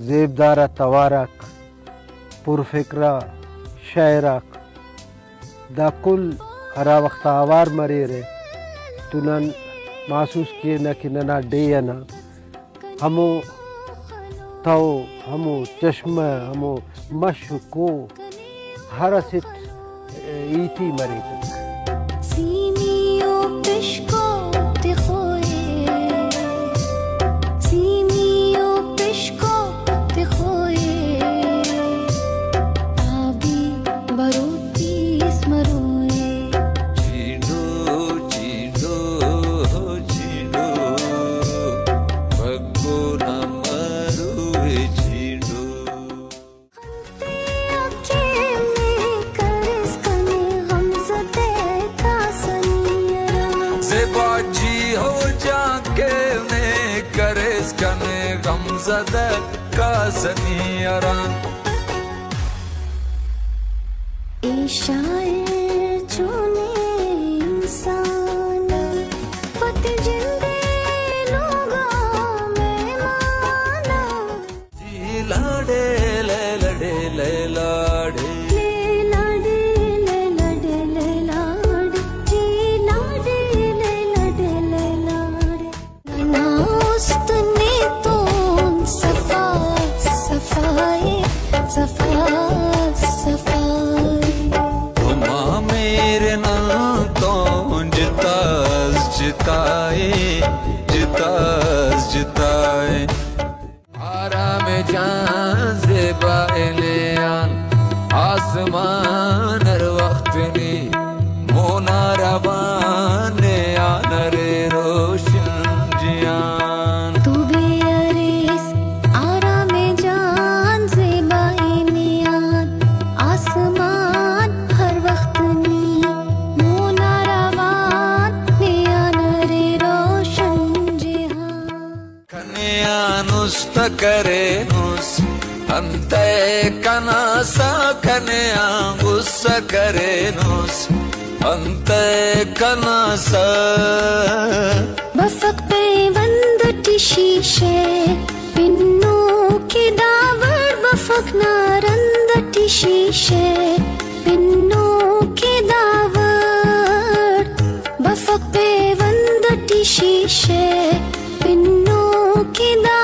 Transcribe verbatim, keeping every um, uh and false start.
زیبدار آ توار آک، پرفکرہ شئیر آک، دا کل ہرا وخت آ اوار مریرہ تو نن محسوس کینہ کہ ننا ڈیہہ ئنا ہمو تہو، ہمو چشمہ، ہمو مش و کوہ ہر اسٹ ہیتی مریک۔ سیمی و پشکو تخوئے، سیمی و پشکو تخوئے، آبی بروتیس مروئے۔ چینڈو، چینڈو، چینڈو، بھگو نا مروئے چینڈو۔ زیبا جی ہو جان کہ نے کریس کنے غمزدہ کاسنی اران۔ اے شاعر چونے انسان پت جندے لوگا مہمان۔ جی لاڈے لیلا ڈے لیلا ڈے۔ لیلا ڈے لیلا ڈے لیلا ڈے۔ جی لاڈے لیلا ڈے لیلا ڈے۔ ننا است نے تون صفا صفائے، صفا صفائے۔ ہما میر نن تون جتاز جتائے، جتاز جتائے۔ آرام جان زیبا نیان آسمان ہر وخت نی مونا روان نیان ارے روشن جیان۔ تو بے اریس آرام جان زیبا نیان آسمان ہر وخت نی مونا روان نیان ارے روشن جیان۔ کنے آن است کرینس، انتئے کنا سا کنے آن غصہ کرینس، انتئے کنا سا۔ بفک پیوند ٹی شیشہ، پنو کہ دا وڑ بفک نا رند ٹی شیشہ، پنو کہ دا وڑ بفک پیوند ٹی شیشہ، پنو کہ دا